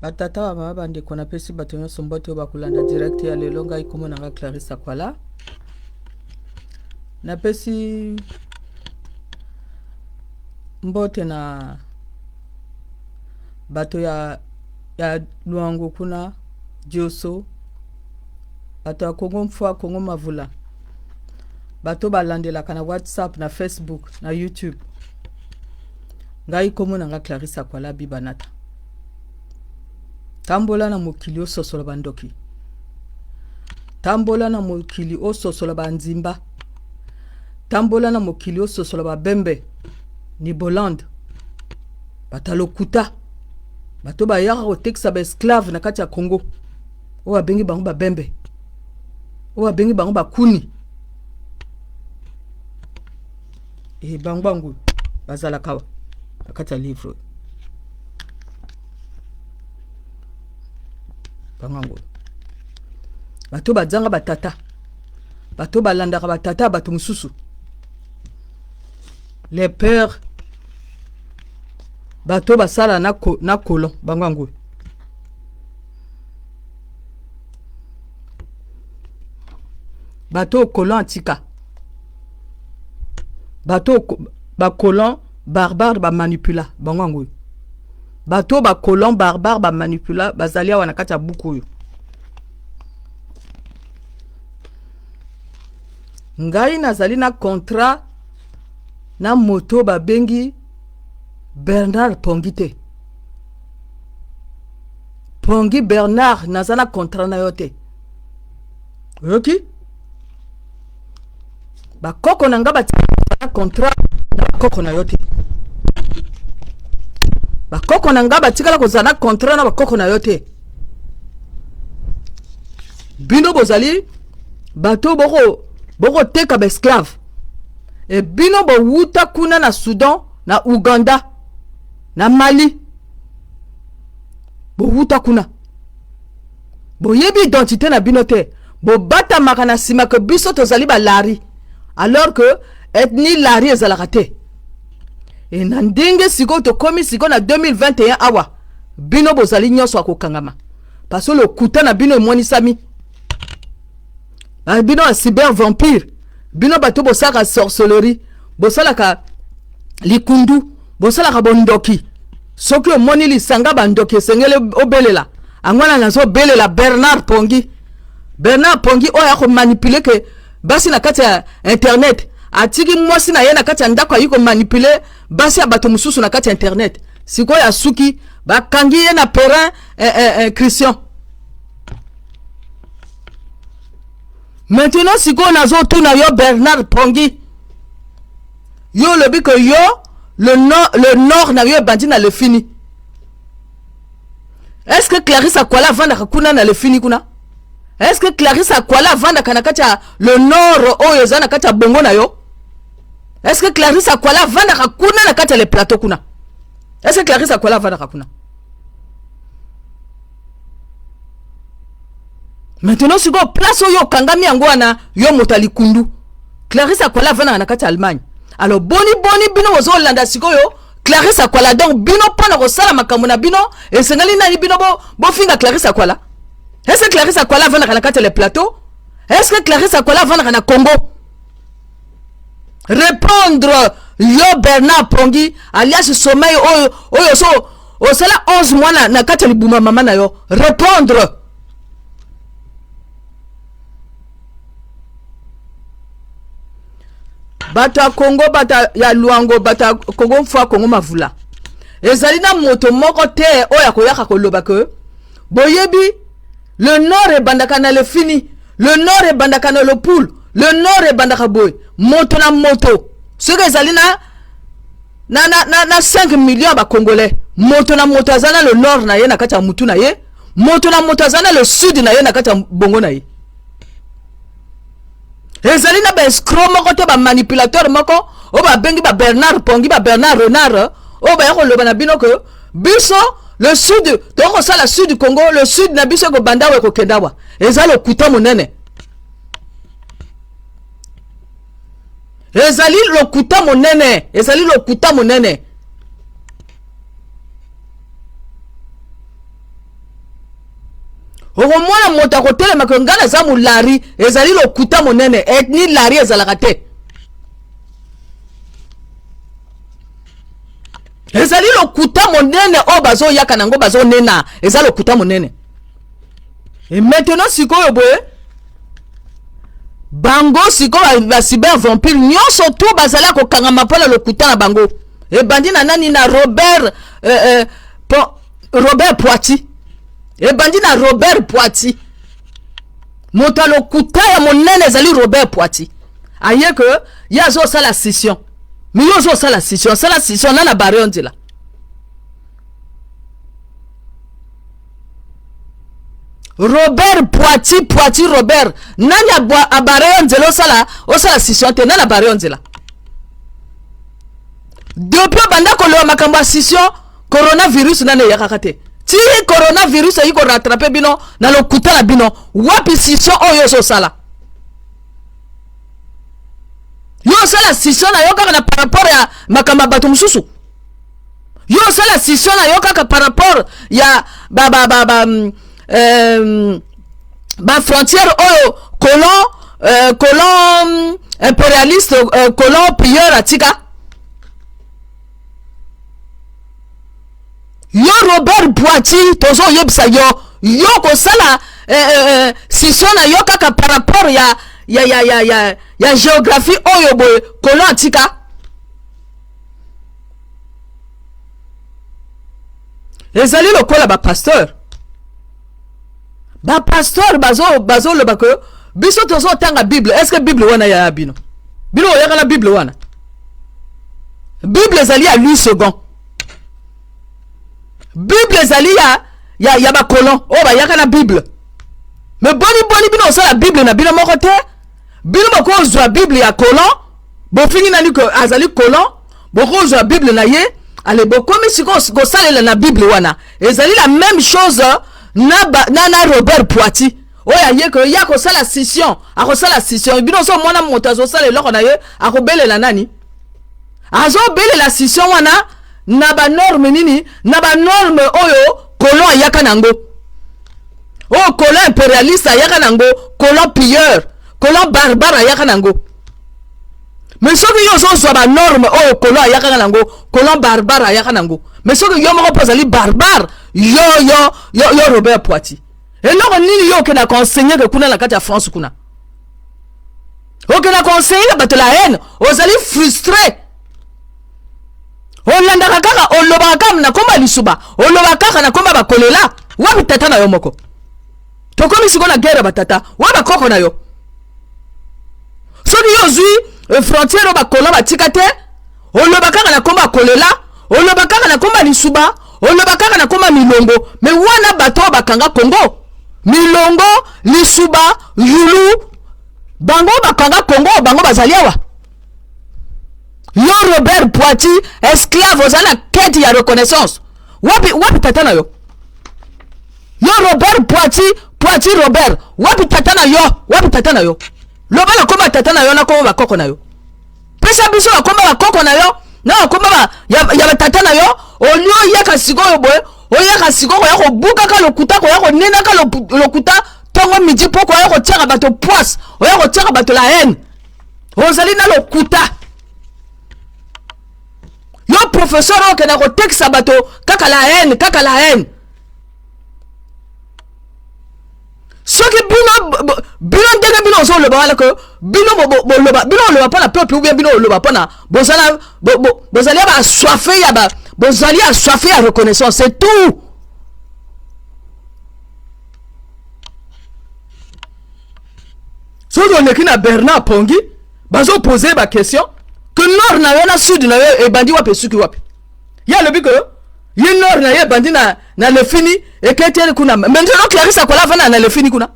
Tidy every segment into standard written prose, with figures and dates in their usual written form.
Batata ba mama bandeko napesi bato nyonso mbote oyo bakolanda direct ya lelo. Ngai kombo na ngai Clarisse Akwala, napesi mbote na bato ya, ya Luango kuna Dioso, bato ya Kongo Mfua, Kongo Mavula, bato balandelaka na WhatsApp, na Facebook, na YouTube. Ngai kombo na ngai Clarisse Akwala Bibanata. Tambola na mokili ososola bandoki. Tambola na mokili ososola banzimba. Tambola na mokili ososola babembe Niboland. Bato ya lokuta, bato bayaka kotekisa baesclave na kati ya Congo, oyo babengi bango babembe, oyo babengi bango bakuni. E bango bango bazalaka awa na kati ya livre oyo. Bango yango bato bazanga batata, bato balandaka batata ya bato mosusu, les pères, bato basala na, ko, na colon, bango yango bato colon atika bato bacolon barbare bamanipula bango yango oyo bato bacolon barbare bamanipula bazali awa na kati ya buku oyo. Ngai nazali na contrat na moto babengi Bernard Pongi te. Pongi Bernard, naza na contrat na yo te, oyoki? Bakoko na nga batikala contrat na bakoko na yo te. Bakoko na nga batikala kozala na contrat na bakoko na yo te. Bino bozali bato boko bokoteka baesclave, e bino bowuta kuna na Soudan, na Uganda, na Mali, bowuta kuna, boyebi identité na bino te, bobatamaka na nsima ke biso tozali balari, alors que ethnie lari ezalaka te. E na ndenge sikoyo tokomi sikoyo na 2021 awa, bino bozali nyonso ya kokangama, parce que lokuta na bino emonisami. Bino ya cyber vampire, bino bato bosalaka sorcellerie, bosalaka likundu, bosalaka bondoki. Soki omoni lisanga bandoki, esengeli obelela yango wana. Nazobelela Bernard Pongi, Bernard Pongi oyo akomanipule ke basi na kati ya internet. Atiki mwasi na ye na kati ya ndako, ayi komanipule basi ya bato mosusu na kati ya internet. Sikoyo asuki, bakangi ye na Perrin eh, eh, eh, Christian. Maintenant sikoyo nazotuna yo Bernard Pongi, yo olobi ke yo le nord, le nord na yo ebandi na Lefini. Est-ce que Clarisse Akwala avandaka kuna na Lefini kuna? Est-ce que Clarisse Akwala avandaka na kati ya le nord oyo eza na kati ya bongo na yo? Est-ce que Clarisse Akwala avandaka kuna na kati ya le plateau kuna? Est-ce que Clarisse Akwala avandaka kuna? Maintenant sikoyo place oyo okangami yango wana, yo moto ya likundu. Clarisse Akwala avandaka na kati ya Allemagne. Alors boni boni bino bozolanda sikoyo Clarisse Akwala? Donc bino mpo na kosala makambo na bino esengeli nani? Bino bofinga Clarisse Akwala. Est-ce que Clarisse Akwala avandaka na kati ya le plateau? Est-ce que Clarisse Akwala avandaka na Congo? Répondre yo Bernard Pongi alias Sommeil, oyo oyo so osala 11 mois na, na kati ya libuma mama na yo. Répondre. Bato ya Congo, bato ya Luango, bato ya Congo Mfua, Congo Mavula, ezali na moto moko te oyo akoyaka koloba ke boyebi le nord ebandaka na Lefini, le nord ebandaka na Lopul, le nord ebandaka boye. Moto na moto, soki ezali na na, na, na, na 5 millions ya bacongolais, moto na moto aza na le nord na ye na kati ya mutu na ye, moto na moto aza na le sud na ye na kati ya bongo na ye. Ezali na baescro moko te, bamanipulateur moko oyo babengi ba Bernard Pongi, ba Bernard Renard, oyo baya koloba na bino ke biso le sud tokosala sud Congo, le sud na biso ekobanda awa, ekokende awa. Eza lokuta monene, ezali lokuta monene, ezali lokuta monene. Okomona moto akotelema ke ngai naza molari, ezali lokuta monene. Ethnie lari ezalaka te. Ezali lokuta monene oyo bazoyaka nango, bazonena, eza lokuta monene. Et maintenant sikoyo boye bango sikoyo ba cyber vampire nyonso tu bazali ya kokangama mpo na lokuta na bango. Ebandi na nani? Na Robert Robert Poiti. Ebandi na Robert Poiti, moto ya lokuta ya monene ezali Robert Poiti. Aye ke ye azosala scission, mais yo ozosala scission, sala scission na bare yo nzela. Robert Poiti, Poiti Robert, nani abare yo nzela osala scission te? Nani abare yo nzela? Depuis obanda koloba makambo ya scission, coronavirus nani eyakaka te. Ti coronavirus eyi korattrape bino na lokuta na bino. Wapi scission oyo ozosala? Yo osala scission na yo kaka na par rapport ya makambo ya bato mosusu. Yo osala scission na yo kaka par rapport ya ba frontière oyo colon impérialiste, colon pilleur atika. Yo Robert Poiti, tozoyebisa yo, yo kosala scission na yo kaka par rapport ya géographie oyo boye colon atika. Ezali lokola ba pasteur. Ba pasteur bazoloba ke biso tozotanga Bible. Est-ce que Bible wana ya bino? Bino oyaka na Bible wana? Bible ezali ya Louis Segond. Bible ezali ya ba colon oyo bayaka na Bible. Mais boni boni bino osala Bible na bino moko te? Bino bokozwa Bible ya colon, bofingi nani ke azali colon, bokozwa Bible na ye, ale bokomi sikoyo kosalela na Bible wana. Ezali la même chose na Robert Poiti oyo aye ke ye akosala scission, akosala scission. Bino ozomona moto azosala eloko na ye, akobelela nani? Azobelela scission wana na ba norme nini? Na ba norme oyo colon ayaka nango, oyo colon impérialiste ayaka nango, colon pilleur, colon barbare ayaka nango. Mais soki yo ozozwa ba norme oyo colon ayaka nango, colon barbare ayaka nango, mais soki yo moko mpo ozali barbare, yo Robert Poiti, eloko nini yo okenda koenseigner ke kuna na kati ya France kuna? Okenda koenseigner bato la haine, ozali frustré. Olandaka kaka, olobaka kaka na komba lisuba, olobaka kaka na komba bakolela. Wapi tata na yo moko? Tokomi sikoyo na guerre ya batata, wapi bakoko na yo? Soki yo ozwi frontière oyo bakolon batika te, oloba kaka na komba kolela, oloba kaka na komba lisuba, oloba kaka na komba milongo. Mais wana bato oyo bakanga Congo, milongo, lisuba, yulu, bango bakanga Congo, bango bazali awa. Yo Robert Poiti, esclave, oza na quête ya reconnaissance. Wapi, wapi tata na yo? Yo Robert Poiti, Poiti Robert, wapi tata na yo? Wapi tata na yo? Loba na komba tata na yo na komba bakoko na yo. Pesa biso na komba bakoko na yo, na komba ba, ya ba tata na yo, olio yaka sikoyo boye, oyaka sikoyo ya kobuka ka lokuta, ko ya konena ka lokuta, tongo midi poko ya kotiaka bato poisse, oya kotiaka bato la haine. Ozali na lokuta. Yo professeur oyo okenda kotekisa bato kaka la haine, kaka la haine. Soki bino ndenge bino ozoloba wana ke bino boloba, bino oloba mpona peuple ou bien bino oloba mpona bozala, bo, bo, bozali ya ba assoiffé ya ba, bozali assoiffé ya reconnaissance, c'est tout. Soki oleki na Bernard Pongi, bazo poser ba question que nord na yo na sud na yo ebandi wapi, esuki wapi. Ye alobi que ye nord na ye ebandi na Lefini eketeli kuna. Mais nzelo Clarisse akola avanda na Lefini kuna.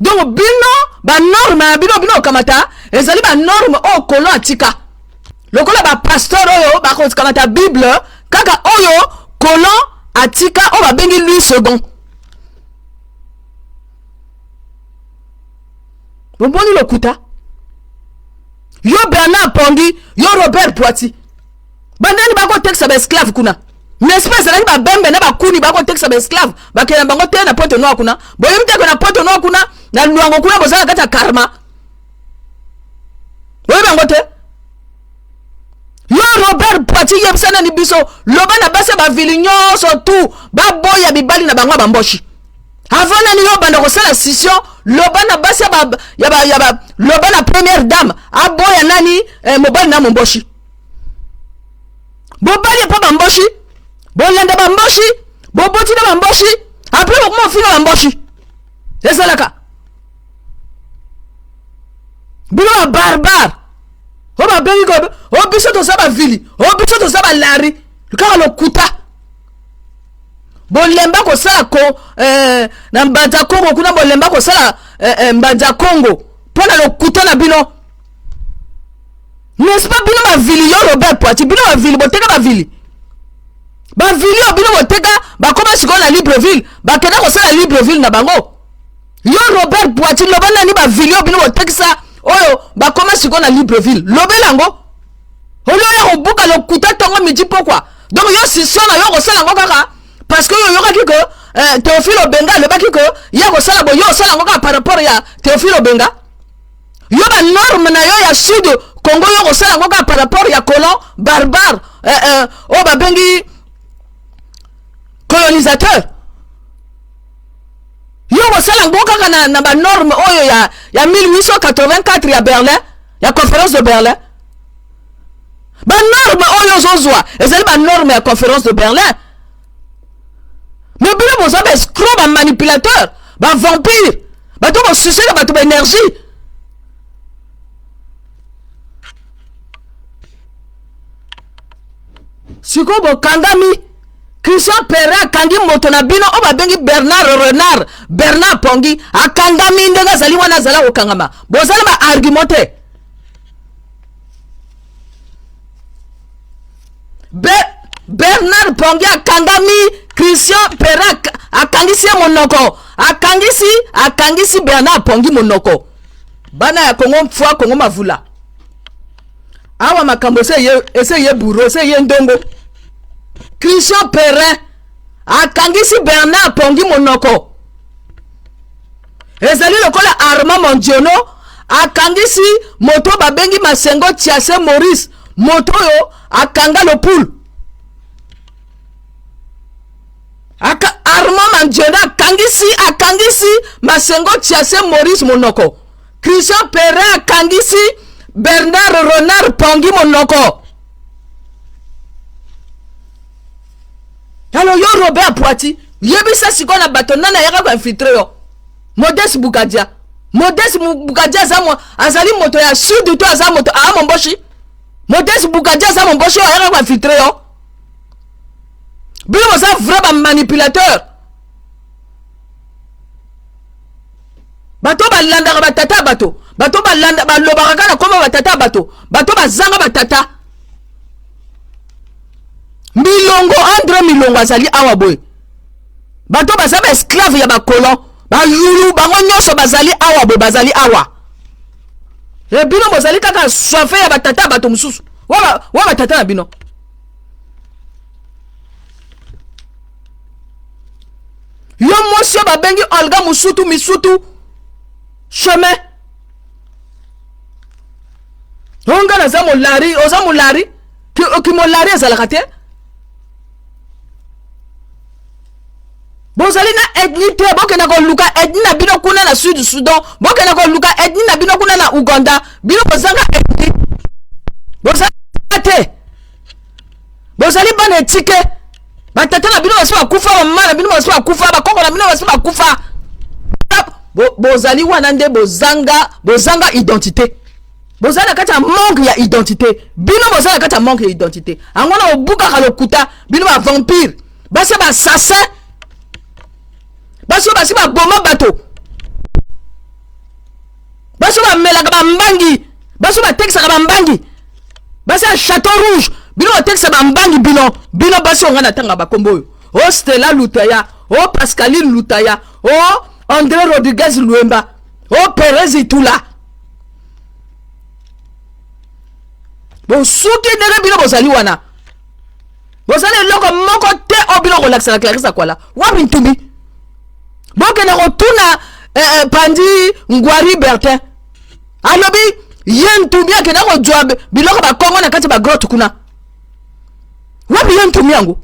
Donc bino ba norme ya bino, bino okamata ezali ba norme oyo colon atika. Lokola ba pasteur oyo bakokamata Bible kaka oyo colon atika oyo babengi Louis Segond. Bomoni lokuta. Yo Bernard Pongi, yo Robert Poiti, bandani bakotekisa ba esclave kuna, n'est-ce pas? Ezalaki babembe na bakuta. banguni bakotekisa baesclave bakenda bango te na pointe noire kuna. Boyebi te ke na pointe noire kuna, na lwango kuna, boza na kati ya karma. Boyebi yango te? Yo Robert Poiti, yebisa nani biso, loba na basi ya bavili nyonso tu baboya mibali na bango ya bamboshi. Avant nani yo obanda kosala scission, loba na basi ya ba, ya ba, ya ba, loba na première dame aboya nani mobali na momboshi. Bobali epa bamboshi, bolanda bamboshi, boboti na bamboshi, après bokoma ofinga bamboshi. Ezalaka bino ba barbare oyo babengi ko oyo biso toza bavili, oyo biso toza balari, kaka lokuta. Bolemba kosala ko na Mbanza Kongo kuna, bolemba kosala Mbanza Kongo mpo na lokuta na bino, n'est-ce pas? Bino bavili, yo Robert Poiti, bino bavili boteka bavili, bavili oyo bino boteka bakoma sikoyo na Libreville, bakenda kosala Libreville na bango. Yo Robert Poiti, loba nani bavili oyo bino botekisa oyo bakoma sikoyo na Libreville, lobela yango. Oyo ya kobuka lokuta ntongo midi pokwa. Donc yo sisio na yo kosala yango kaka parce que yo oyokaki ke Théophile Obenga alobaki ke ye akosala boye, yo osala yango kaka par rapport ya Théophile Obenga. Yo banorme na yo ya sud Congo, yo kosala yango kaka par rapport ya colon barbare oyo babengi colonisateur. Yo kosala yango kaka na banorme oyo ya 1884 ya Berlin, ya conférence de Berlin. Banorme oyo ozozwa ezali banorme ya conférence de Berlin. Mais bino boza baescroc, bamanipulateur, bavampire, bato bosusela bato baénergie. Sikoyo bokangami. Christian Perrin akangi moto na bino oyo babengi Bernard Renard, Bernard Pongi akangami ndenge azali wana, azala kokangama. Boza na baargument te. Bernard Pongi akangami, Christian Perrin akangisi ye monoko, akangisi Bernard Pongi monoko. Bana ya Kongo mfwa, Kongo mavula. Awa makambo ese ye buro, ese ye ndongo. Christian Perrin akangisi Bernard Pongi monoko. Ezali lokola Armand Mondiono akangisi moto babengi Masengo Tiase Maurice, moto oyo akanga lopulu. Armand Mandiono akangisi Masengo Tiase Maurice monoko. Christian Perrin akangisi Bernard Renard Pongi monoko. Alors yo Robert Poiti, yebisa sikoyo na bato nani ayaka koinfiltre yo? Modeste Bukadia. Modeste Bukadia azali moto ya sud to aza moto aa momboshi? Modeste Bukadia aza momboshi oyo ayaka koinfiltre yo? Bino boza vrai ba manipulateur. Bato balandaka batata ya bato, bato balanda balobaka kaka na kombo batata ya bato, bato bazanga batata. Milongo, Andre Milongo azali awa boye. Bato baza ba esclave ya ba colon, ba yulu bango nyonso bazali awa boye, bazali awa. E bino bozali kaka soif ya batata ya bato mosusu. Wa batata na bino. Yo mwasi oyo babengi Olga Musutu Misutu chemin. Onga naza molari, oza molari? Ki molari ezalaka te? Bozali na ethnie te, bokenda koluka ethnie na bino kuna na Sud Soudan, bokenda koluka ethnie na bino kuna na Uganda. Bino bozanga ethnie, bozali te, bozali bana etike. Batata na bino basi bakufa, bamama na bino basi bakufa, bakoko na bino basi bakufa. Bozali wana nde bozanga identité. Bozali na kati ya manque ya identité. Bino bozali na kati ya manque ya identité. Yango wana bobukaka lokuta, bino ba vampire, basi ba assassin, basi oyo basi baboma bato, basi oyo bamelaka bambangi, basi oyo batekisaka bambangi, basi ya Chateau Rouge, bino batekisa bambangi. Bino basi oyo ngai natanga bakombo oyo, o Stella Lutaya, o Pascaline Lutaya, o André Rodriguez Luemba, o Perez Itula, bosuki ndenge bino bozali wana. Bozali eloko moko te oyo bino kolakisa na Clarisse Akwala. Wapi Ntumbi? Bokende kotuna pandi Ngwari Bertin. Alobi ye Ntumbi akenda kozwa biloko bakongo na kati ya bagrotte kuna. Wapi ye Ntumbi yango?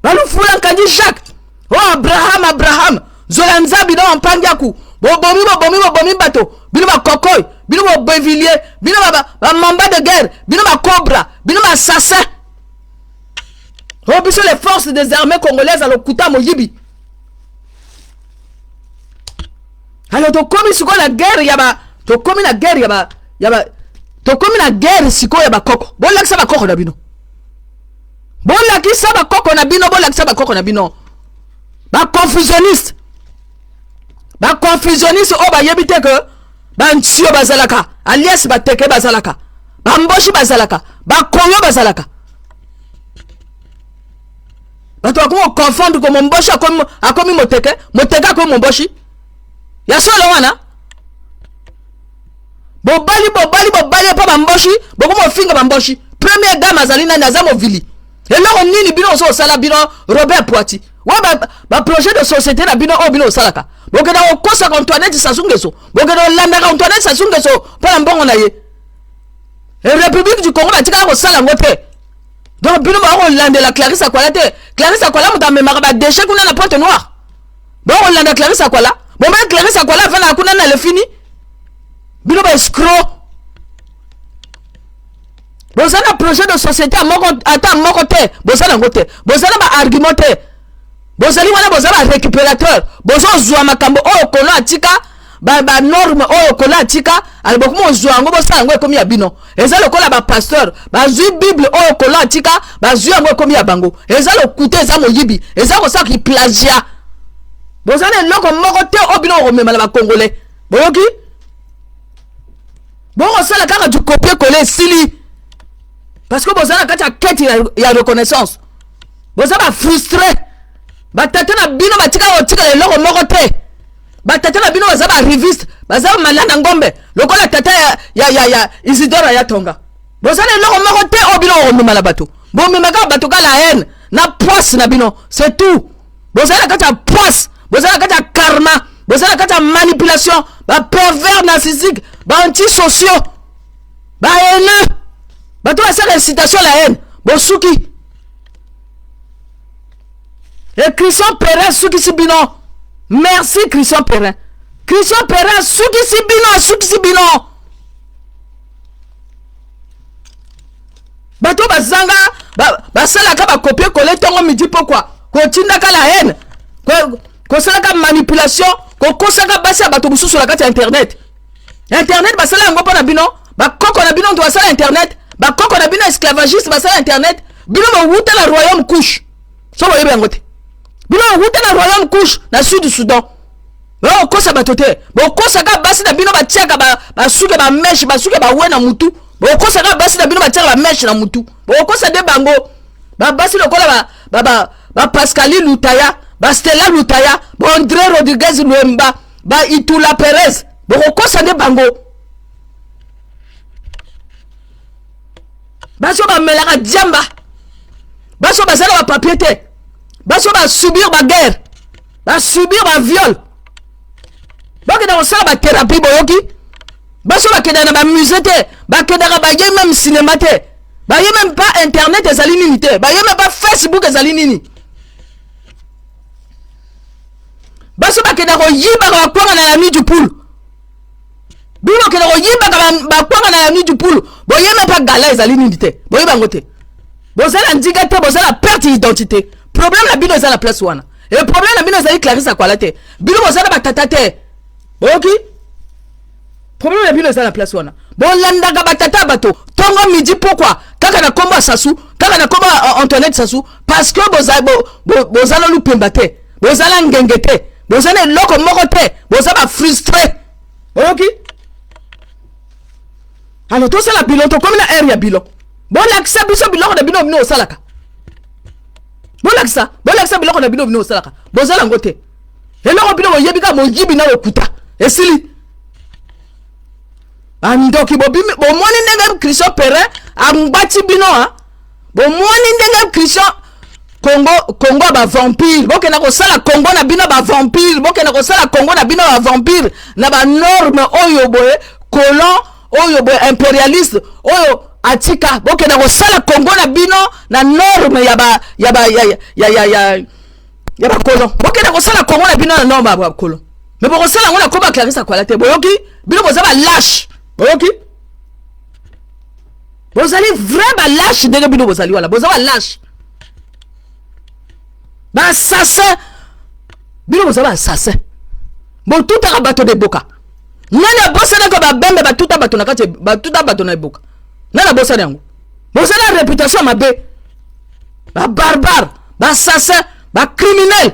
Balufula Nkandi Jacques. Oh Abraham, Abraham, zola nzabi na mpangi aku. Bobomi, bobomi, bobomi bato. Bino ba kokoi, bino ba bevillier, bino ba, ba mamba de guerre, bino ba cobra, bino ba assassin. Oh biso les forces des armées congolaises à lokuta moyibi. Alors tokomi sikoyo na guerre ya ba, tokomi na guerre ya ba, ya ba, tokomi na guerre sikoyo ya bakoko. Bolakisa bakoko na bino. Bolakisa bakoko na bino, bolakisa bakoko na bino. Ba confusionniste. Ba confusionniste oyo bayebi te que ba ntio bazalaka, alias bateke bazalaka, ba mboshi bazalaka, ba kongo bazalaka. Bato bakomi koconfondre ko momboshi akomi moteke, moteke akomi momboshi. Ya solo wana? Bobali, bobali, bobali epa bamboshi, bokomi kofinga bamboshi. Première dame azali nani? Aza movili. Eloko nini bino ozo osala bino Robert Poiti? Wa ba projet de société na bino oyo bino osalaka. Bokenda kokosa Antoinette Sassou Nguesso. Bokenda kolandaka Antoinette Sassou Nguesso mpo na mbongo na ye. E République du Congo batikala kosala yango te. Donc bino bakolandela Clarisse Akwala te. Clarisse Akwala moto amemaka ba déchets kuna na Pointe Noire. Bokolanda Clarisse Akwala. Bombe Clarisse Akwala afandaka kuna na Lefini. Bino ba escroc. Boza na projet de société moko ata moko te, boza nango te. Boza na ba argument te. Bozali wana boza ba récupérateur. Bozozwa makambo oyo kolo atika, ba norme oyo kolo atika, alors bokomi kozwa yango bosala yango ekomi ya bino. Eza lokola ba pasteur bazwi Bible oyo kolo atika, bazwi yango ekomi ya bango. Eza lokuta, eza moyibi, eza kosala ki plagiat. Boza na eloko moko te oyo bino bokomema na ba Congolais. Boyoki? Bokosala kaka du copier-coller esili. Parce que boza na kati ya quête ya reconnaissance. Boza ba frustré. Ba tata na bino batika kotikala eloko moko te. Ba tata na bino baza ba riviste, baza ba malanda ngombe lokola tata ya Isidore ya Tonga. Boza na eloko moko te oyo bino bokomema na bato. Bomema kaka bato kaka la haine na poisse na bino, c'est tout. Boza na kati ya poisse, boza na kati ya karma, boza na kati ya manipulation, ba pervers narcissique, ba antisociaux, ba haineux. Bato basala incitation la haine, bosuki. Et Christian Perrin sukisi bino. Merci Christian Perrin. Christian Perrin sukisi bino, sukisi bino. Bato bazanga basalaka ba copier coller tongo midi pokwa, kotindaka la haine, kosalaka manipulation, kokosaka basi ya bato mosusu na kati ya internet. Internet basala yango mpo na bino, bakoko na bino nto basala internet, bakoko na bino esclavagiste basala internet, bino bowuta na royaume Kush. So boyebi yango te. Bino bowuta na royaume Kush na Sud Soudan. Bokosa bato te. Bokosaka basi na bino batiaka basuki ba mèche, basuki ba we na mutu. Bokosaka basi na bino batiaka ba mèche na mutu. Bokosa de bango. Ba basi lokola ba Pascaline Lutaya, ba Stella Lutaya, ba André Rodriguez Luemba, ba Itula Perez. Bokokosa nde bango. Baso bamelaka diamba. Baso bazala ba papier te. Baso ba subir ba guerre. Ba subir ba viol. Bakenda kosala ba thérapie boyoki. Baso bakenda na ba musée te. Bakendaka ba ye même cinéma te. Ba ye même pas internet ezali nini te. Ba ye même pas Facebook ezali nini. Baso bakenda koyibaka bakwanga na la nuit du poule. Bino bakenda koyibaka bakwanga na la nuit du poule. Boye même pas gala ezali nini te. Boye bango te. Bozala ndinga te, bozala perte d'identité. Problème na bino eza na place wana. Et problème na bino ezali Clarisse Akwala te. Bino bozala ba tata te. Boyoki? Problème na bino eza na place wana. Bolandaka ba tata bato tongo midi pokwa kaka na kombo ya Sassou, kaka na kombo ya Antoinette Sassou, parce que bozala lupemba te, bozala ngenge te, bozala eloko moko te, boza ba frustré. Boyoki? Alors tosala bilan, tokomi na ère ya bilan. Bolakisa biso biloko na bino bino osalaka. Bolakisa, bolakisa biloko na bino bino osalaka. Bozala ngo te. Eloko bino boyebi kaka moyibi na lokuta. Esili. Bandoki bobimi, bomoni ndenge Christian Perrin angbati bino, hein? Bomoni ndenge Christian Congo, Congo ya bavampire, bokenda kosala Congo na bino bavampire, bokenda kosala Congo na bino bavampire na banorme oyo boye colon oyo boye imperialiste oyo atika. Bokenda kosala Congo na bino na norme ya ba ya ba ya ya ya ya ya bacolon. Bokenda kosala Congo na bino na norme ya bacolon, me bokosala yango na komba Clarisse Akwala te. Boyoki? Bino boza balâche, boyoki? Bozali vrai balâche. Ndenge bino bozali wana, boza balâche, baassassin. Bino boza baassassin, botutaka bato na eboka. Nani abosanaka babembe batuta bato na kati, batuta bato na eboka? Nani abosana yango? Boza na réputation ya mabe, babarbare, baassassin, bacriminel.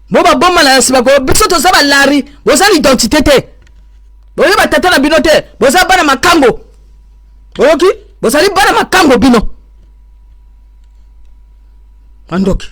Bo baboma na nsima ko biso toza balari. Boza na identité te, boyeba tata na bino te. Boza bana makango, boyoki? Bozali bana makango, bino bandoki.